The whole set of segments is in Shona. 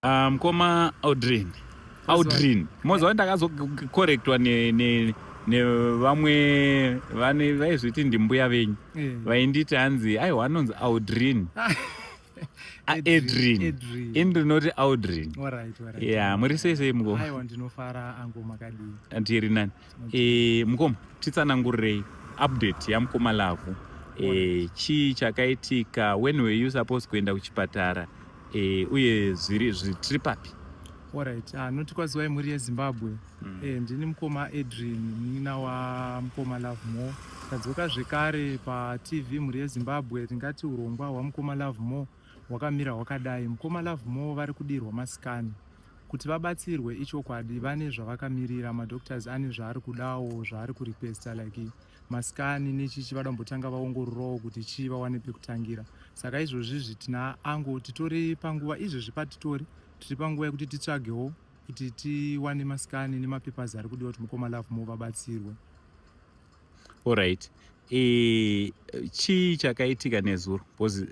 Mukoma Audrin, Audrin, moziva ndakazokorektwa nevamwe vane vaizviti ndimbuya venyu vainditi hanzi aiwa anonzi Audrin. Edrin, ini ndinoti Audrin. Ya, muri sei sei mukoma? Aiwa, ndinofara angu, makadii? Ndiri nani. Mukoma, titsanangurirei update yamukoma Lavhu. Chii chakaitika? When were you supposed kuenda kuchipatara? Uye zviri tiri papi? Alright, noti kwaziwai mhuri yeZimbabwe. Ndini mukoma Edrin, munin'ina wamukoma Lovemore. Tadzoka zvekare paTV, mhuri yeZimbabwe. Tingati urongwa hwamukoma Lovemore hwakamira hwakadai. Mukoma Lovemore vari kudirwa mascan kuti vabatsirwe. Ichokwadi vane zvavakamirira, madoctors ane zvaari kudawo, zvaari kurequesta, like mascan nechichi, vada kumbotanga vaongororawo kuti chii, vawane pekutangira. Saka izvozvizvi tina ango titori panguva izvezvi patitori, tiri panguva yekuti titsvagewo kuti tiwane mascan nemapapers ari kudiwa kuti mukoma Lovemore vabatsirwe. Alright, chii chakaitika nezuro? Because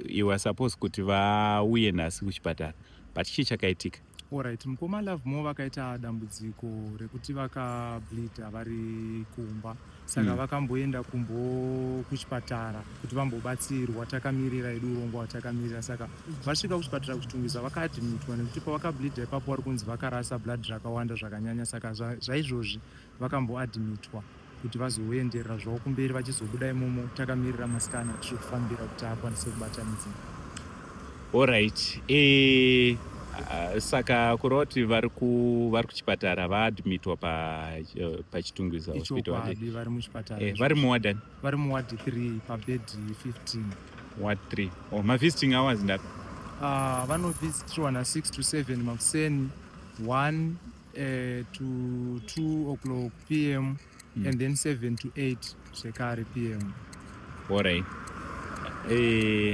you were supposed kuti vauye nhasi kuchipatara, but chii chakaitika? Alright, mukoma Lovemore vakaita dambudziko rekuti vakableeda vari kumba, saka vakamboenda kumbo kuchipatara kuti vambobatsirwa. Takamirira edu urongwa hwatakamirira. Saka vasvika kuchipatara kuChitungwiza, vakaadmitwa nekuti pavakableeda ipapo vari kunzi vakarasa blood rakawanda zvakanyanya. Saka zvaizvozvi vakamboadmitwa kuti vazoenderera zvavo kumberi. Vachizobuda imomo, takamirira mascan atiri kufambira kuti akwanise kubatanidza. Alright, saka kureva kuti vari kuchipatara, vaadmitwa paChitungwiza Hospital? Ichokwadi, vari muchipatara. Vari muwadani? Vari muward 3 pabed 15. Ward 3. Oh, mavisiting hours ndapi? Vanovisitirwa na6 to 7 makuseni, 1 to 2 o'clock PM and then 7 to 8 zvekare PM. Alright,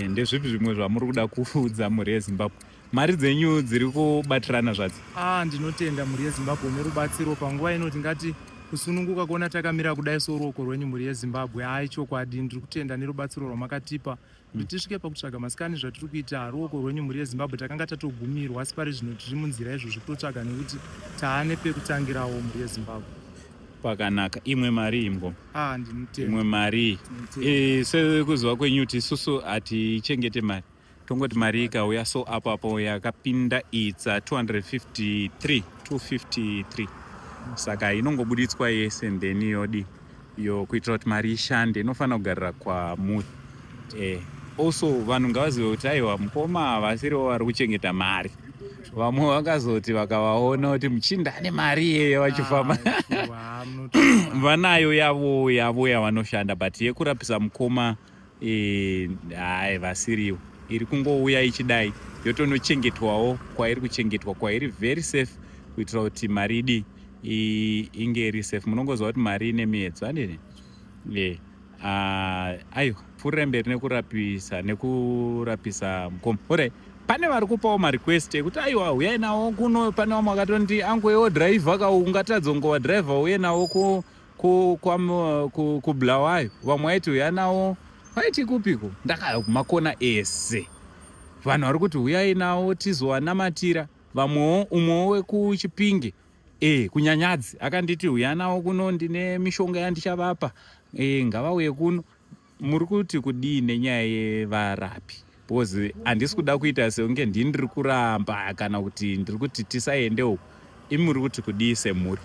ndezvipi zvimwe zvamuri kuda kuudza mhuri yeZimbabwe? Mari dzenyu dziri kubatirana zvadzo? Ah, ndinotenda mhuri yeZimbabwe nerubatsiro panguva ino. Tingati kusununguka kuona takamira kudai soruoko rwenyu, mhuri yeZimbabwe. Hai, chokwadi ndiri kutenda nerubatsiro rwamakatipa kuti tisvike pakutsvaga mascan. Zvatiri kuita ruoko rwenyu, mhuri yeZimbabwe. Takanga tatogumirwa, asi pari zvino tiri munzira izvozvi kutotsvaga nekuti taane pekutangirawo, mhuri yeZimbabwe. Pakanaka. Imwe mari imbo. Ah, ndinotenda. Imwe mari. Sekuziva kwenyu kuti isusu hatichengete mari, tongoti mari ikauya. So apo apo yakapinda itsa 253, 253, saka inongobuditswa yese and then yodi yo kuitira kuti mari ishande inofanira kugarira kwamuri. Also vanhu ngavazive kuti aiwa, mukoma havasiriwo vari kuchengeta mari. Vamwe vakazoti vakavaona kuti muchinda ane mari iyeye vachifamba. Ah, sure, vanayo yavo yavo yavanoshanda, but yekurapisa mukoma, hai, vasiriwo. Iri kungouya ichidai yotonochengetwawo kwairi kuchengetwa, kwairi very safe, kuitira kuti mari idi inge iri safe. Munongoziva kuti mari ine miedzo, handini? Aiwa, pfuurirai mberi nekurapisa mukoma. Alright, pane vari kupawo marequest ekuti aiwa, uyai nawo kuno. Pane vamwe vakatondi angoewo dhiraivha ka, ungatadza kungova dhiraivha uye nawo kuBulawayo. Vamwe vaiti uya nawo vaiti kupiko, ndakaya kumakona ese. Vanhu vari kuti uyai nawo tizovanamatira. Vamwewo, umwewo wekuChipinge, kuNyanyadzi, akanditi uya nawo kuno, ndine mishonga yandichavapa, ngavauye kuno. Muri kuti kudii nenyaya yevarapi? Because handisi kuda kuita sekunge ndini ndiri kuramba kana kuti ndiri kuti tisaende uku. Imi muri kuti kudii semhuri?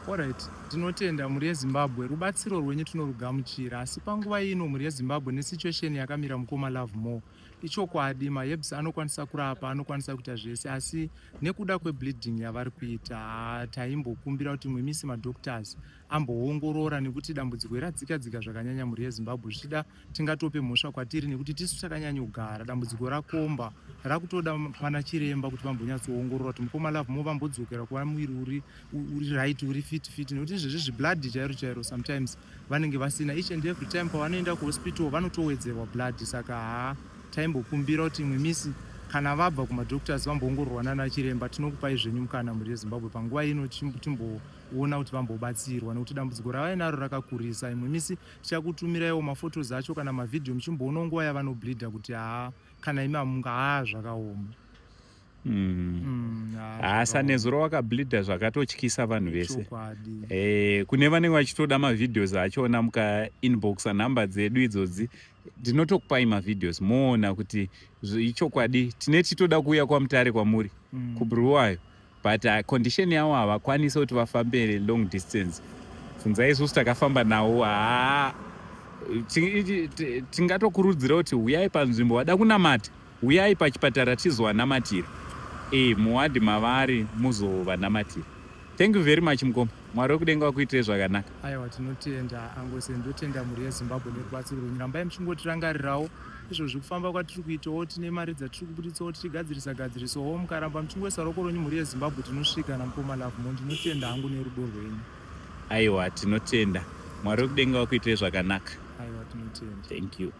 Alright, tinotenda mhuri yeZimbabwe. Rubatsiro rwenyu tinorugamuchira, asi panguva ino, mhuri yeZimbabwe, nesituation yakamira mukoma Lovemore, ichokwadi maherbs anokwanisa kurapa, anokwanisa kuita zvese, asi nekuda kwebleeding yavari kuita, taimbokumbira kuti mwemisi madoctors amboongorora, nekuti dambudziko radzika dzika zvakanyanya, mhuri yeZimbabwe. Zvichida tingatope mhosva kwatiri nekuti tisu takanyanyogara. Dambudziko rakomba, rakutoda pana chiremba kuti vambonyatsoongorora kuti mukoma Lovemore vambodzokera kuva muviri uri right, uri fit fit, nekuti izvezvi zviblood chairo chairo sometimes vanenge vasina. Each and every time pavanoenda kuhospital vanotowedzerwa blood. Saka haa, taimbokumbira kuti imwe misi kana vabva kumadoctors vamboongororwa nana chiremba. Tinokupai zvenyu mukana, mhuri yeZimbabwe, panguva ino timboona kuti vambobatsirwa, nekuti dambudziko ravainaro rakakurisa. Imwe misi tichakutumiraiwo maphotos acho kana mavhidhiyo, muchimboonawo nguva yavanobleeda kuti haa, kana imi hamunga, haa, zvakaoma. Haasa nezuro wakableeda zvakatotyisa vanhu vese. Kune vanenge vachitoda mavideos achona, mukainboxa nhamba dzedu idzodzi, ndinotokupai mavideos moona kuti ichokwadi. Tine tichitoda kuuya kwaMutare kwamuri, kuBulawayo, but condition yavo havakwanisi kuti vafambe long distance. Bvunzai isusu takafamba nawo. Haa, tingatokurudzira kuti uyai panzvimbo, vada kunamata, uyai pachipatara tizovanamatira, muwadhi mavari muzovanamatira. Thank you very much, mukoma. Mwari wekudenga wakuitirei zvakanaka. Aiwa, tinotenda angose. Ndotenda mhuri yeZimbabwe nerubatsiro rwenyu. Rambai muchingotirangarirawo izvozvi kufamba kwatiri kuitawo. Tine mari dzatiri kubuditsawo tichigadzirisa gadzirisawo. Mukaramba muchingoisa ruoko rwenyu, mhuri yeZimbabwe, tinosvika namukoma Lovemore. Ndinotenda hangu nerudo rwenyu. Aiwa, tinotenda. Mwari wekudenga wakuitirei zvakanaka. Aiwa, tinotenda. Thank you.